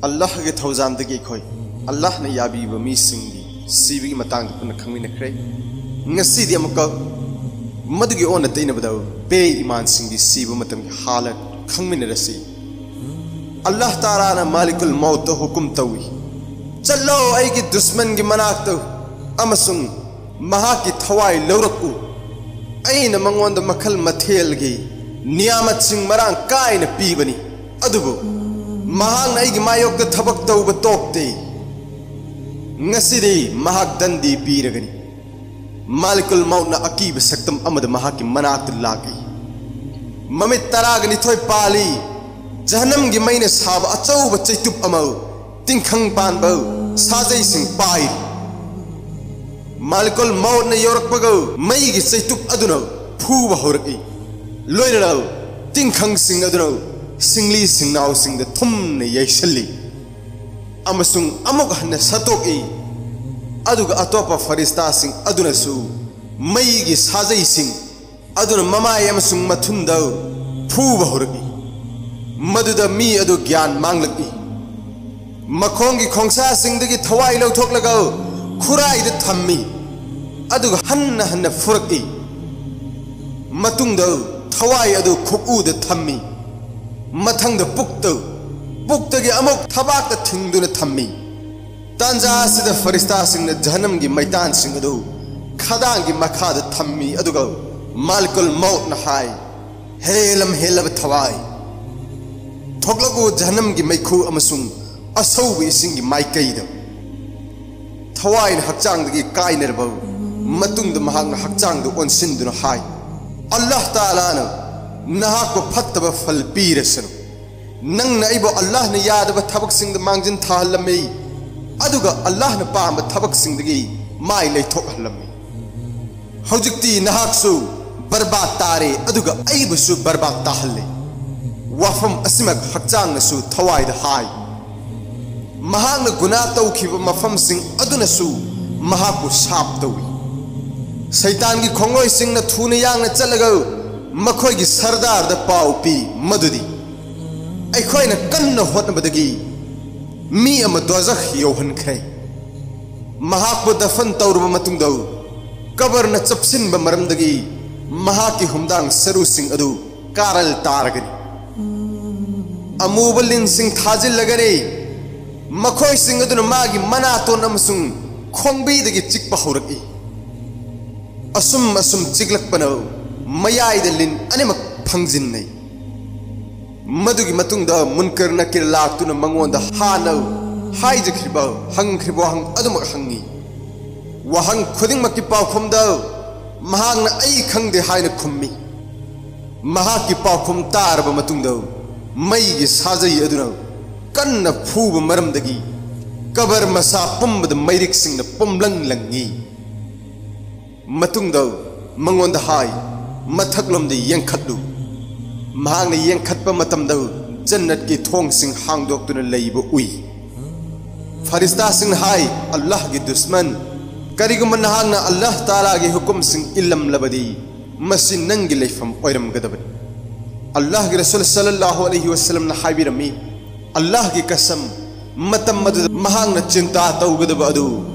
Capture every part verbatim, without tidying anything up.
ꯑꯜꯂꯥꯍꯒꯤ ꯊꯧꯖꯥꯜꯗꯒꯤ ꯑꯩꯈꯣꯏ ꯑꯜꯂꯥꯍꯅ ꯌꯥꯕꯤꯕ ꯃꯤꯁꯤꯡꯗꯤ ꯁꯤꯕꯒꯤ ꯃꯇꯥꯡꯗ ꯄꯨꯟꯅ ꯈꯪꯃꯤꯟꯅꯈ꯭ꯔꯦ꯫ ꯉꯁꯤꯗꯤ ꯑꯃꯨꯛꯀ ꯃꯗꯨꯒꯤ ꯑꯣꯟꯅ ꯇꯩꯅꯕꯗ ꯕꯦ ꯏꯃꯥꯟꯁꯤꯡꯗꯤ ꯁꯤꯕ ꯃꯇꯝꯒꯤ ꯍꯥꯂꯠ ꯈꯪꯃꯤꯟꯅꯔꯁꯤ꯫ ꯑꯜꯂꯥꯍ ꯇꯥꯂꯥꯅ ꯃꯥꯂꯤꯀꯨꯜ ꯃꯧꯠꯇ ꯍꯨꯀꯨꯝ ꯇꯧꯏ, "ꯆꯠꯂꯣ, ꯑꯩꯒꯤ ꯗꯨꯁꯃꯟꯒꯤ ꯃꯅꯥꯛꯇ ꯑꯃꯁꯨꯡ ꯃꯍꯥꯛꯀꯤ ꯊꯋꯥꯏ ꯂꯧꯔꯛꯎ꯫ ꯑꯩꯅ ꯃꯉꯣꯟꯗ ꯃꯈꯜ ꯃꯊꯦꯜꯒꯤ ꯅꯤꯌꯥꯃꯠꯁꯤꯡ ꯃꯔꯥꯡ ꯀꯥꯏꯅ ꯄꯤꯕꯅꯤ, ꯑꯗꯨꯕꯨ ꯃꯍꯥꯛꯅ ꯑꯩꯒꯤ ꯃꯥꯌꯣꯛꯇ ꯊꯕꯛ ꯇꯧꯕ ꯇꯣꯛꯇꯦ꯫ ꯉꯁꯤꯗꯤ ꯃꯍꯥꯛ ꯗꯟꯗꯤ ꯄꯤꯔꯒꯅꯤ꯫" ꯃꯥꯂꯤꯀꯨꯜ ꯃꯧꯠꯅ ꯑꯀꯤꯕ ꯁꯛꯇꯝ ꯑꯃꯗ ꯃꯍꯥꯛꯀꯤ ꯃꯅꯥꯛꯇ ꯂꯥꯛꯏ꯫ ꯃꯃꯤꯠ ꯇꯔꯥꯒ ꯅꯤꯊꯣꯏ ꯄꯥꯜꯂꯤ꯫ ꯖꯍꯟꯅꯝꯒꯤ ꯃꯩꯅ ꯁꯥꯕ ꯑꯆꯧꯕ ꯆꯩꯇꯨꯞ ꯑꯃ, ꯇꯤꯡꯈꯪ ꯄꯥꯟꯕ ꯁꯥꯖꯩꯁꯤꯡ ꯄꯥꯏꯔꯤ꯫ ꯃꯥꯂꯤꯀꯨꯜ ꯃꯧꯠꯅ ꯌꯧꯔꯛꯄꯒ ꯃꯩꯒꯤ ꯆꯩꯇꯨꯞ ꯑꯗꯨꯅ ꯐꯨꯕ ꯍꯧꯔꯛꯏ꯫ ꯂꯣꯏꯅꯅ ꯇꯤꯡꯈꯪꯁꯤꯡ ꯑꯗꯨꯅ ꯁꯤꯡꯂꯤ ꯁꯤꯡꯅꯥꯎꯁꯤꯡꯗ ꯊꯨꯝꯅ ꯌꯩꯁꯜꯂꯤ ꯑꯃꯁꯨꯡ ꯑꯃꯨꯛ ꯍꯟꯅ ꯁꯠꯇꯣꯛꯏ꯫ ꯑꯗꯨꯒ ꯑꯇꯣꯞꯄ ꯐꯔꯤꯁꯇꯥꯁꯤꯡ ꯑꯗꯨꯅꯁꯨ ꯃꯩꯒꯤ ꯁꯥꯖꯩꯁꯤꯡ ꯑꯗꯨꯅ ꯃꯃꯥꯏ ꯑꯃꯁꯨꯡ ꯃꯊꯨꯟꯗ ꯐꯨꯕ ꯍꯧꯔꯛꯏ꯫ ꯃꯗꯨꯗ ꯃꯤ ꯑꯗꯨ ꯒ꯭ꯌꯥꯟ ꯃꯥꯡꯂꯛꯏ꯫ ꯃꯈꯣꯡꯒꯤ ꯈꯣꯡꯁꯥꯁꯤꯡꯗꯒꯤ ꯊꯋꯥꯏ ꯂꯧꯊꯣꯛꯂꯒ ꯈꯨꯔꯥꯏꯗ ꯊꯝꯃꯤ, ꯑꯗꯨꯒ ꯍꯟꯅ ꯍꯟꯅ ꯐꯨꯔꯛꯏ꯫ ꯃꯇꯨꯡꯗ ꯊꯋꯥꯏ ꯑꯗꯨ ꯈꯨꯛꯎꯗ ꯊꯝꯃꯤ꯫ ꯃꯊꯪꯗ ꯄꯨꯛꯇ, ꯄꯨꯛꯇꯒꯤ ꯑꯃꯨꯛ ꯊꯕꯥꯛꯇ ꯊꯤꯡꯗꯨꯅ ꯊꯝꯃꯤ꯫ ꯇꯥꯟꯖꯥ ꯑꯁꯤꯗ ꯐꯔꯤꯁꯇꯥꯁꯤꯡꯅ ꯖꯍꯟꯅꯝꯒꯤ ꯃꯩꯇꯥꯟꯁꯤꯡ ꯑꯗꯨ ꯈꯗꯥꯡꯒꯤ ꯃꯈꯥꯗ ꯊꯝꯃꯤ, ꯑꯗꯨꯒ ꯃꯥꯂꯤꯀꯨꯜ ꯃꯧꯠꯅ ꯍꯥꯏ, "ꯍꯦ ꯂꯝ ꯍꯦꯜꯂꯕ ꯊꯋꯥꯏ, ꯊꯣꯛꯂꯛꯎ ꯖꯍꯟꯅꯝꯒꯤ ꯃꯩꯈꯨ ꯑꯃꯁꯨꯡ ꯑꯁꯧꯕ ꯏꯁꯤꯡꯒꯤ ꯃꯥꯏꯀꯩꯗ꯫" ꯊꯋꯥꯏꯅ ꯍꯛꯆꯥꯡꯗꯒꯤ ꯀꯥꯏꯅꯔꯕ ꯃꯇꯨꯡꯗ ꯃꯍꯥꯛꯅ ꯍꯛꯆꯥꯡꯗ ꯑꯣꯟꯁꯤꯟꯗꯨꯅ ꯍꯥꯏ, "ꯑꯜꯂꯥꯍ ꯇꯥꯂꯥꯅ ꯅꯍꯥꯛꯄꯨ ꯐꯠꯇꯕ ꯐꯜ ꯄꯤꯔꯁꯅꯨ꯫ ꯅꯪꯅ ꯑꯩꯕꯨ ꯑꯜꯂꯥꯍꯅ ꯌꯥꯗꯕ ꯊꯕꯛꯁꯤꯡꯗ ꯃꯥꯡꯖꯤꯟ ꯊꯥꯍꯜꯂꯝꯃꯤ, ꯑꯗꯨꯒ ꯑꯜꯂꯥꯍꯅ ꯄꯥꯝꯕ ꯊꯕꯛꯁꯤꯡꯗꯒꯤ ꯃꯥꯏ ꯂꯩꯊꯣꯛꯍꯜꯂꯝꯃꯤ꯫ ꯍꯧꯖꯤꯛꯇꯤ ꯅꯍꯥꯛꯁꯨ ꯕꯔꯕꯥꯗ ꯇꯥꯔꯦ, ꯑꯗꯨꯒ ꯑꯩꯕꯨꯁꯨ ꯕꯔꯕꯥꯗ ꯇꯥꯍꯜꯂꯦ꯫" ꯋꯥꯐꯝ ꯑꯁꯤꯃꯛ ꯍꯛꯆꯥꯡꯅꯁꯨ ꯊꯋꯥꯏꯗ ꯍꯥꯏ꯫ ꯃꯍꯥꯛꯅ ꯒꯨꯅꯥ ꯇꯧꯈꯤꯕ ꯃꯐꯝꯁꯤꯡ ꯑꯗꯨꯅꯁꯨ ꯃꯍꯥꯛꯄꯨ ꯁꯥꯞ ꯇꯧꯏ꯫ ꯁꯩꯇꯥꯟꯒꯤ ꯈꯣꯡꯂꯣꯏꯁꯤꯡꯅ ꯊꯨꯅ ꯌꯥꯡꯅ ꯆꯠꯂꯒ ꯃꯈꯣꯏꯒꯤ ꯁꯔꯗꯥꯔꯗ ꯄꯥꯎ ꯄꯤ ꯃꯗꯨꯗꯤ, ꯑꯩꯈꯣꯏꯅ ꯀꯟꯅ ꯍꯣꯠꯅꯕꯗꯒꯤ ꯃꯤ ꯑꯃ ꯗꯣꯖꯈ ꯌꯧꯍꯟꯈ꯭ꯔꯦ꯫ ꯃꯍꯥꯛꯄꯨ ꯗꯐꯟ ꯇꯧꯔꯕ ꯃꯇꯨꯡꯗ ꯀꯕꯔꯅ ꯆꯞꯁꯤꯟꯕ ꯃꯔꯝꯗꯒꯤ ꯃꯍꯥꯛꯀꯤ ꯍꯨꯝꯗꯥꯡ ꯁꯔꯨꯁꯤꯡ ꯑꯗꯨ ꯀꯥꯔꯜ ꯇꯥꯔꯒꯅꯤ꯫ ꯑꯃꯨꯕ ꯂꯤꯟꯁꯤꯡ ꯊꯥꯖꯤꯜꯂꯒꯅꯤ꯫ ꯃꯈꯣꯏꯁꯤꯡ ꯑꯗꯨꯅ ꯃꯥꯒꯤ ꯃꯅꯥꯇꯣꯟ ꯑꯃꯁꯨꯡ ꯈꯣꯡꯕꯤꯗꯒꯤ ꯆꯤꯛꯄ ꯍꯧꯔꯛꯏ꯫ ꯑꯁꯨꯝ ꯑꯁꯨꯝ ꯆꯤꯛꯂꯛꯄꯅ ꯃꯌꯥꯏꯗ ꯂꯤꯟ ꯑꯅꯤꯃꯛ ꯐꯪꯖꯤꯟꯅꯩ꯫ ꯃꯗꯨꯒꯤ ꯃꯇꯨꯡꯗ ꯃꯨꯟꯀꯔ ꯅꯀꯤꯔ ꯂꯥꯛꯇꯨꯅ ꯃꯉꯣꯟꯗ ꯍꯥꯟꯅ ꯍꯥꯏꯖꯈ꯭ꯔꯤꯕ, ꯍꯪꯈ꯭ꯔꯤꯕ ꯋꯥꯍꯪ ꯑꯗꯨꯃꯛ ꯍꯪꯉꯤ꯫ ꯋꯥꯍꯪ ꯈꯨꯗꯤꯡꯃꯛꯀꯤ ꯄꯥꯎꯈꯨꯝꯗ ꯃꯍꯥꯛꯅ "ꯑꯩ ꯈꯪꯗꯦ" ꯍꯥꯏꯅ ꯈꯨꯝꯃꯤ꯫ ꯃꯍꯥꯛꯀꯤ ꯄꯥꯎꯈꯨꯝ ꯇꯥꯔꯕ ꯃꯇꯨꯡꯗ ꯃꯩꯒꯤ ꯁꯥꯖꯩ ꯑꯗꯨꯅ ꯀꯟꯅ ꯐꯨꯕ ꯃꯔꯝꯗꯒꯤ ꯀꯕꯔ ꯃꯁꯥ ꯄꯨꯝꯕꯗ ꯃꯩꯔꯤꯛꯁꯤꯡꯅ ꯄꯨꯝꯂꯪ ꯂꯪꯉꯤ꯫ ꯃꯇꯨꯡꯗ ꯃꯉꯣꯟꯗ ꯍꯥꯏ, "ꯃꯊꯛꯂꯣꯝꯗ ꯌꯦꯡꯈꯠꯂꯨ"꯫ ꯃꯍꯥꯛꯅ ꯌꯦꯡꯈꯠꯄ ꯃꯇꯝꯗ ꯖꯟꯅꯠꯀꯤ ꯊꯣꯡꯁꯤꯡ ꯍꯥꯡꯗꯣꯛꯇꯨꯅ ꯂꯩꯕ ꯎꯏ꯫ ꯐꯔꯤꯁꯇꯥꯁꯤꯡꯅ ꯍꯥꯏ, "ꯑꯜꯂꯥꯍꯒꯤ ꯗꯨꯁꯃꯟ, ꯀꯔꯤꯒꯨꯝꯕ ꯅꯍꯥꯛꯅ ꯑꯜꯂꯥꯍ ꯇꯥꯂꯥꯒꯤ ꯍꯨꯀꯨꯝꯁꯤꯡ ꯏꯜꯂꯝꯂꯕꯗꯤ ꯃꯁꯤ ꯅꯪꯒꯤ ꯂꯩꯐꯝ ꯑꯣꯏꯔꯝꯒꯗꯕꯅꯤ"꯫ ꯑꯜꯂꯥꯍꯒꯤ ꯔꯁꯨꯜ ꯁꯜꯂꯜꯂꯥꯍꯨ ꯑꯂꯩꯍꯤ ꯋꯁꯜꯂꯝꯅ ꯍꯥꯏꯕꯤꯔꯝꯃꯤ, "ꯑꯜꯂꯥꯍꯒꯤ ꯀꯁꯝ, ꯃꯇꯝ ꯑꯗꯨꯗ ꯃꯍꯥꯛꯅ ꯆꯤꯟꯇꯥ ꯇꯧꯒꯗꯕ ꯑꯗꯨ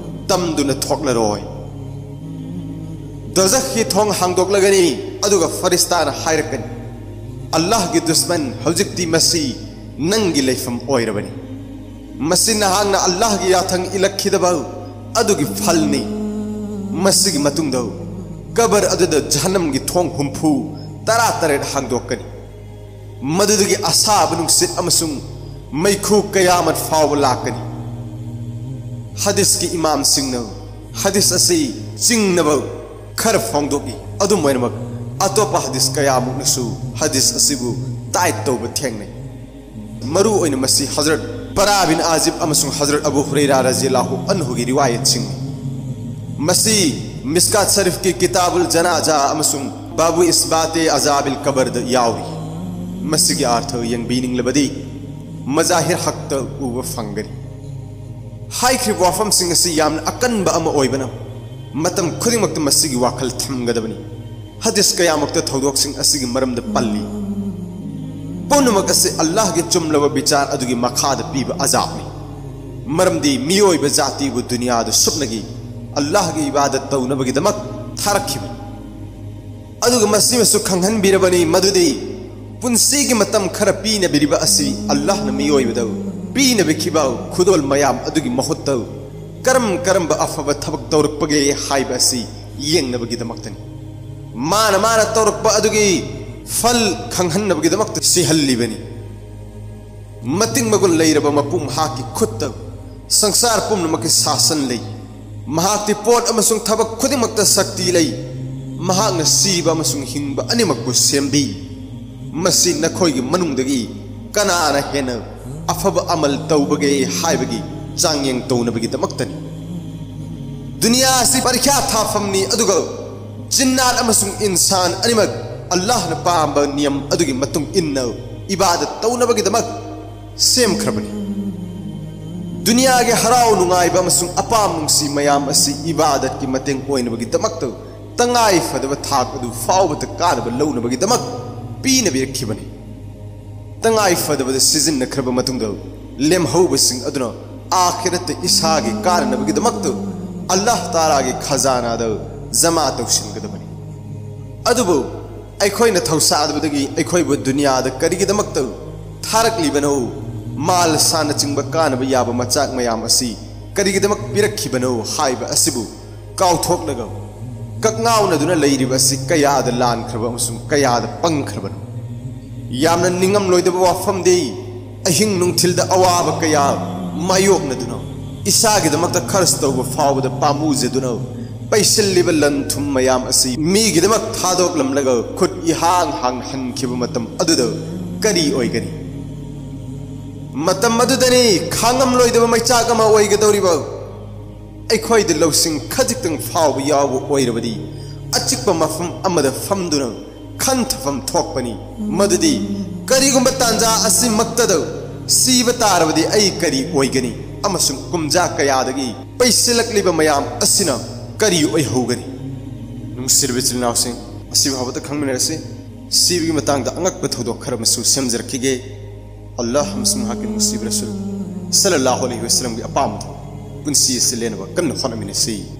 ꯇꯝꯗꯨꯅ ꯊꯣꯛꯂꯔꯣꯏ"꯫ ꯗꯣꯖꯈꯀꯤ ꯊꯣꯡ ꯍꯥꯡꯗꯣꯛꯂꯒꯅꯤ, ꯑꯗꯨꯒ ꯐꯔꯤꯁꯇꯥꯅ ꯍꯥꯏꯔꯛꯀꯅꯤ, "ꯑꯜꯂꯥꯍꯒꯤ ꯗꯨꯁꯃꯟ, ꯍꯧꯖꯤꯛꯇꯤ ꯃꯁꯤ ꯅꯪꯒꯤ ꯂꯩꯐꯝ ꯑꯣꯏꯔꯕꯅꯤ꯫ ꯃꯁꯤ ꯅꯍꯥꯛꯅ ꯑꯜꯂꯥꯍꯒꯤ ꯌꯥꯊꯪ ꯏꯜꯂꯛꯈꯤꯗꯕ ꯑꯗꯨꯒꯤ ꯐꯜꯅꯤ"꯫ ꯃꯁꯤꯒꯤ ꯃꯇꯨꯡꯗ ꯀꯕꯔ ꯑꯗꯨꯗ ꯖꯍꯟꯅꯝꯒꯤ ꯊꯣꯡ ꯍꯨꯝꯐꯨ ꯇꯔꯥ ꯇꯔꯦꯠ ꯍꯥꯡꯗꯣꯛꯀꯅꯤ꯫ ꯃꯗꯨꯗꯒꯤ ꯑꯁꯥꯕ ꯅꯨꯡꯁꯤꯠ ꯑꯃꯁꯨꯡ ꯃꯩꯈꯨ ꯀꯌꯥꯃꯠ ꯐꯥꯎꯕ ꯂꯥꯛꯀꯅꯤ꯫ ꯍꯗꯤꯁꯀꯤ ꯏꯃꯥꯝꯁꯤꯡꯅ ꯍꯗꯤꯁ ꯑꯁꯤ ꯆꯤꯡꯅꯕ ꯈꯔ ꯐꯣꯡꯗꯣꯛꯏ꯫ ꯑꯗꯨꯝ ꯑꯣꯏꯅꯃꯛ, ꯑꯇꯣꯞꯄ ꯍꯗꯤꯁ ꯀꯌꯥꯃꯨꯛꯅꯁꯨ ꯍꯗꯤꯁ ꯑꯁꯤꯕꯨ ꯇꯥꯏꯠ ꯇꯧꯕ ꯊꯦꯡꯅꯩ꯫ ꯃꯔꯨ ꯑꯣꯏꯅ ꯃꯁꯤ ꯍꯖꯔꯠ ꯕꯔꯥ ꯕꯤꯟ ꯑꯥꯖꯤꯕ ꯑꯃꯁꯨꯡ ꯍꯖꯔꯠ ꯑꯕꯨ ꯍꯨꯔꯩꯔꯥ ꯔꯖꯤꯌꯜꯂꯥꯍꯨ ꯑꯟꯍꯨꯒꯤ ꯔꯤꯋꯥꯌꯠꯁꯤꯡꯅꯤ꯫ ꯃꯁꯤ ꯃꯤꯁꯀꯥꯠ ꯁꯔꯤꯐꯀꯤ ꯀꯤꯇꯥꯕꯨꯜ ꯖꯅꯥꯖꯥ ꯑꯃꯁꯨꯡ ꯕꯥꯕꯨ ꯏꯁꯕꯥꯇꯦ ꯑꯖꯥꯕꯤꯜ ꯀꯕꯔꯗ ꯌꯥꯎꯔꯤ꯫ ꯃꯁꯤꯒꯤ ꯑꯥꯔꯊ ꯌꯦꯡꯕꯤꯅꯤꯡꯂꯕꯗꯤ ꯃꯖꯥꯍꯤꯔ ꯍꯛꯇ ꯎꯕ ꯐꯪꯒꯅꯤ꯫ ꯍꯥꯏꯈ꯭ꯔꯤꯕ ꯋꯥꯐꯝꯁꯤꯡ ꯑꯁꯤ ꯌꯥꯝꯅ ꯑꯀꯟꯕ ꯑꯃ ꯑꯣꯏꯕꯅ, ꯃꯇꯝ ꯈꯨꯗꯤꯡꯃꯛꯇ ꯃꯁꯤꯒꯤ ꯋꯥꯈꯜ ꯊꯝꯒꯗꯕꯅꯤ꯫ ꯍꯗꯤꯁ ꯀꯌꯥꯃꯛꯇ ꯊꯧꯗꯣꯛꯁꯤꯡ ꯑꯁꯤꯒꯤ ꯃꯔꯝꯗ ꯄꯜꯂꯤ꯫ ꯄꯨꯝꯅꯃꯛ ꯑꯁꯤ ꯑꯜꯂꯥꯍꯒꯤ ꯆꯨꯝꯂꯕ ꯕꯤꯆꯥꯔ ꯑꯗꯨꯒꯤ ꯃꯈꯥꯗ ꯄꯤꯕ ꯑꯖꯥꯕꯅꯤ꯫ ꯃꯔꯝꯗꯤ ꯃꯤꯑꯣꯏꯕ ꯖꯥꯇꯤꯕꯨ ꯗꯨꯅꯤꯌꯥꯗ ꯁꯨꯞꯅꯒꯤ ꯑꯜꯂꯥꯍꯒꯤ ꯏꯕꯥꯗꯠ ꯇꯧꯅꯕꯒꯤꯗꯃꯛ ꯊꯥꯔꯛꯈꯤꯕꯅꯤ꯫ ꯑꯗꯨꯒ ꯃꯁꯤꯃꯁꯨ ꯈꯪꯍꯟꯕꯤꯔꯕꯅꯤ ꯃꯗꯨꯗꯤ ꯄꯨꯟꯁꯤꯒꯤ ꯃꯇꯝ ꯈꯔ ꯄꯤꯅꯕꯤꯔꯤꯕ ꯑꯁꯤ ꯑꯜꯂꯥꯍꯅ ꯃꯤꯑꯣꯏꯕꯗ ꯄꯤꯅꯕꯤꯈꯤꯕ ꯈꯨꯗꯣꯜ ꯃꯌꯥꯝ ꯑꯗꯨꯒꯤ ꯃꯍꯨꯠꯇ ꯀꯔꯝ ꯀꯔꯝꯕ ꯑꯐꯕ ꯊꯕꯛ ꯇꯧꯔꯛꯄꯒꯦ ꯍꯥꯏꯕ ꯑꯁꯤ ꯌꯦꯡꯅꯕꯒꯤꯗꯃꯛꯇꯅꯤ꯫ ꯃꯥꯅ ꯃꯥꯅ ꯇꯧꯔꯛꯄ ꯑꯗꯨꯒꯤ ꯐꯜ ꯈꯪꯍꯟꯅꯕꯒꯤꯗꯃꯛꯇ ꯁꯤꯍꯜꯂꯤꯕꯅꯤ꯫ ꯃꯇꯤꯛ ꯃꯒꯨꯟ ꯂꯩꯔꯕ ꯃꯄꯨ ꯃꯍꯥꯛꯀꯤ ꯈꯨꯠꯇ ꯁꯪꯁꯥꯔ ꯄꯨꯝꯅꯃꯛꯀꯤ ꯁꯥꯁꯟ ꯂꯩ꯫ ꯃꯍꯥꯛꯇꯤ ꯄꯣꯠ ꯑꯃꯁꯨꯡ ꯊꯕꯛ ꯈꯨꯗꯤꯡꯃꯛꯇ ꯁꯛꯇꯤ ꯂꯩ꯫ ꯃꯍꯥꯛꯅ ꯁꯤꯕ ꯑꯃꯁꯨꯡ ꯍꯤꯡꯕ ꯑꯅꯤꯃꯛꯄꯨ ꯁꯦꯝꯕꯤ꯫ ꯃꯁꯤ ꯅꯈꯣꯏꯒꯤ ꯃꯅꯨꯡꯗꯒꯤ ꯀꯅꯥꯅ ꯍꯦꯟꯅ ꯑꯐꯕ ꯑꯃꯜ ꯇꯧꯕꯒꯦ ꯍꯥꯏꯕꯒꯤ ꯆꯥꯡꯌꯦꯡ ꯇꯧꯅꯕꯒꯤꯗꯃꯛꯇꯅꯤ꯫ ꯗꯨꯅꯤꯌꯥ ꯑꯁꯤ ꯄꯔꯤꯈ꯭ꯌꯥ ꯊꯥꯐꯝꯅꯤ, ꯑꯗꯨꯒ ꯖꯤꯟꯅꯥꯠ ꯑꯃꯁꯨꯡ ꯏꯟꯁꯥꯟ ꯑꯅꯤꯃꯛ ꯑꯜꯂꯥꯍꯅ ꯄꯥꯝꯕ ꯅꯤꯌꯝ ꯑꯗꯨꯒꯤ ꯃꯇꯨꯡ ꯏꯟꯅ ꯏꯕꯥꯗꯠ ꯇꯧꯅꯕꯒꯤꯗꯃꯛ ꯁꯦꯝꯈ꯭ꯔꯕꯅꯤ꯫ ꯗꯨꯅꯤꯌꯥꯒꯤ ꯍꯔꯥꯎ ꯅꯨꯡꯉꯥꯏꯕ ꯑꯃꯁꯨꯡ ꯑꯄꯥꯝ ꯅꯨꯡꯁꯤ ꯃꯌꯥꯝ ꯑꯁꯤ ꯏꯕꯥꯗꯠꯀꯤ ꯃꯇꯦꯡ ꯑꯣꯏꯅꯕꯒꯤꯗꯃꯛꯇ ꯇꯉꯥꯏ ꯐꯗꯕ ꯊꯥꯛ ꯑꯗꯨ ꯐꯥꯎꯕꯗ ꯀꯥꯅꯕ ꯂꯧꯅꯕꯒꯤꯗꯃꯛ ꯄꯤꯅꯕꯤꯔꯛꯈꯤꯕꯅꯤ꯫ ꯇꯉꯥꯏ ꯐꯗꯕꯗ ꯁꯤꯖꯤꯟꯅꯈ꯭ꯔꯕ ꯃꯇꯨꯡꯗ ꯂꯦꯝꯍꯧꯕꯁꯤꯡ ꯑꯗꯨꯅ ꯑꯥꯈꯤꯔꯠꯇ ꯏꯁꯥꯒꯤ ꯀꯥꯅꯅꯕꯒꯤꯗꯃꯛꯇ ꯑꯜꯂꯥꯍ ꯇꯥꯂꯥꯒꯤ ꯈꯖꯥꯅꯥꯗ ꯖꯃꯥ ꯇꯧꯁꯤꯟꯒꯗꯕꯅꯤ꯫ ꯑꯗꯨꯕꯨ ꯑꯩꯈꯣꯏꯅ ꯊꯧꯁꯥꯗꯕꯗꯒꯤ ꯑꯩꯈꯣꯏꯕꯨ ꯗꯨꯅꯤꯌꯥꯗ ꯀꯔꯤꯒꯤꯗꯃꯛꯇ ꯊꯥꯔꯛꯂꯤꯕꯅꯣ? ꯃꯥꯜ ꯁꯥꯅꯆꯤꯡꯕ ꯀꯥꯅꯕ ꯌꯥꯕ ꯃꯆꯥꯛ ꯃꯌꯥꯝ ꯑꯁꯤ ꯀꯔꯤꯒꯤꯗꯃꯛ ꯄꯤꯔꯛꯈꯤꯕꯅꯣ ꯍꯥꯏꯕ ꯑꯁꯤꯕꯨ ꯀꯥꯎꯊꯣꯛꯂꯒ, ꯀꯛꯉꯥꯎꯅꯗꯨꯅ ꯂꯩꯔꯤꯕ ꯑꯁꯤ ꯀꯌꯥꯗ ꯂꯥꯟꯈ꯭ꯔꯕ ꯑꯃꯁꯨꯡ ꯀꯌꯥꯗ ꯄꯪꯈ꯭ꯔꯕꯅꯣ? ꯌꯥꯝꯅ ꯅꯤꯡꯉꯝꯂꯣꯏꯗꯕ ꯋꯥꯐꯝꯗꯤ, ꯑꯍꯤꯡ ꯅꯨꯡꯊꯤꯜꯗ ꯑꯋꯥꯕ ꯀꯌꯥ ꯃꯥꯌꯣꯛꯅꯗꯨꯅ ꯏꯁꯥꯒꯤꯗꯃꯛꯇ ꯈꯔꯆ ꯇꯧꯕ ꯐꯥꯎꯕꯗ ꯄꯥꯝꯃꯨꯖꯗꯨꯅ ꯄꯩꯁꯤꯜꯂꯤꯕ ꯂꯟ ꯊꯨꯝ ꯃꯌꯥꯝ ꯑꯁꯤ ꯃꯤꯒꯤꯗꯃꯛ ꯊꯥꯗꯣꯛꯂꯝꯂꯒ ꯈꯨꯠ ꯏꯍꯥꯡ ꯍꯥꯡꯅ ꯍꯟꯈꯤꯕ ꯃꯇꯝ ꯑꯗꯨꯗ ꯀꯔꯤ ꯑꯣꯏꯒꯅꯤ? ꯃꯇꯝ ꯑꯗꯨꯗꯅꯤ ꯈꯥꯡꯉꯝꯂꯣꯏꯗꯕ ꯃꯩꯆꯥꯛ ꯑꯃ ꯑꯣꯏꯒꯗꯧꯔꯤꯕ꯫ ꯑꯩꯈꯣꯏꯗ ꯂꯧꯁꯤꯡ ꯈꯖꯤꯛꯇꯪ ꯐꯥꯎꯕ ꯌꯥꯎꯕ ꯑꯣꯏꯔꯕꯗꯤ, ꯑꯆꯤꯛꯄ ꯃꯐꯝ ꯑꯃꯗ ꯐꯝꯗꯨꯅ ꯈꯟꯊꯐꯝ ꯊꯣꯛꯄꯅꯤ ꯃꯗꯨꯗꯤ, ꯀꯔꯤꯒꯨꯝꯕ ꯇꯥꯟꯖꯥ ꯑꯁꯤꯃꯛꯇꯗ ꯁꯤꯕ ꯇꯥꯔꯕꯗꯤ ꯑꯩ ꯀꯔꯤ ꯑꯣꯏꯒꯅꯤ? ꯑꯃꯁꯨꯡ ꯀꯨꯝꯖꯥ ꯀꯌꯥꯗꯒꯤ ꯄꯩꯁꯤꯜꯂꯛꯂꯤꯕ ꯃꯌꯥꯝ ꯑꯁꯤꯅ ꯀꯔꯤ ꯑꯣꯏꯍꯧꯒꯅꯤ? ꯅꯨꯡꯁꯤꯔꯕ ꯏꯆꯤꯜ ꯏꯅꯥꯎꯁꯤꯡ, ꯑꯁꯤ ꯐꯥꯎꯕꯗ ꯈꯪꯃꯤꯟꯅꯔꯁꯤ꯫ ꯁꯤꯕꯒꯤ ꯃꯇꯥꯡꯗ ꯑꯉꯛꯄ ꯊꯧꯗꯣꯛ ꯈꯔ ꯑꯃꯁꯨ ꯁꯦꯝꯖꯔꯛꯈꯤꯒꯦ꯫ ꯑꯜꯂꯥꯍ ꯑꯃꯁꯨꯡ ꯃꯍꯥꯛꯀꯤ ꯅꯨꯡꯁꯤꯕ ꯔꯁꯨꯜ ꯁꯜꯂꯜꯂꯥꯍꯨ ꯑꯂꯩꯍꯤ ꯋꯥꯁꯂꯝꯒꯤ ꯑꯄꯥꯝꯕꯗ ꯄꯨꯟꯁꯤ ꯑꯁꯤ ꯂꯦꯟꯅꯕ ꯀꯟꯅ ꯍꯣꯠꯅꯃꯤꯟꯅꯁꯤ꯫